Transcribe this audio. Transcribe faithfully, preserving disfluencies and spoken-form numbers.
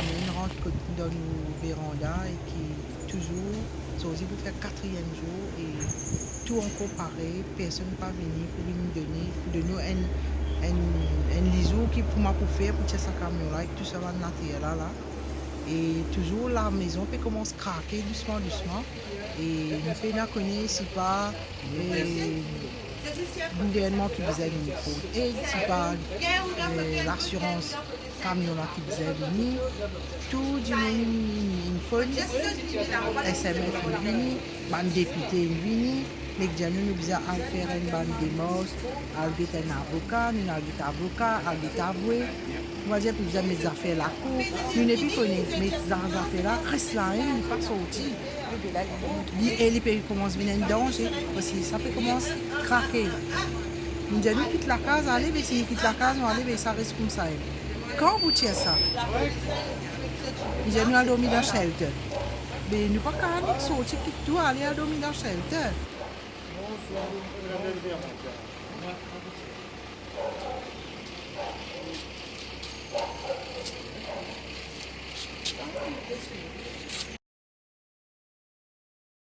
Nou inn rant kot, dan nou veranda e ki touzour, zordi pou fer katriem zour e tou ankor parey, personn pa vini pou vinn done, pou donn nou enn, enn, enn lizour ki kouma pou fer pou tir sa kamion la ek tou sa bann later la, la. E touzour lamezon pe koumans krake dousman, dousman. E nou pena kone si pa, e, gouvernman ki bizin vinn port ed, si pa, e, lasirans kamion la ki bizin vini. Tou dimoun inn, inn fonn, S M F inn vini, bann depite inn vini, me dir nou, nou bizin al fer enn bann demars, al get enn avoka, nou al get avoka, al get avwe. Kouma dir, pou bizin met zafer lakour, nou nepli kone, me za-, zafer la res la, li pa sorti. Li, e li pe koumans vinn enn danze, parski sa pe koumans krake. Nou dir nou kit lakaz, ale, me si nou kit lakaz, nou ale, me sa res koumsa. Kan pou tir sa? Nou dir nou al dormi dan shelter. Me nou pa kapav sorti kit tou, ale al dormi dan shelter.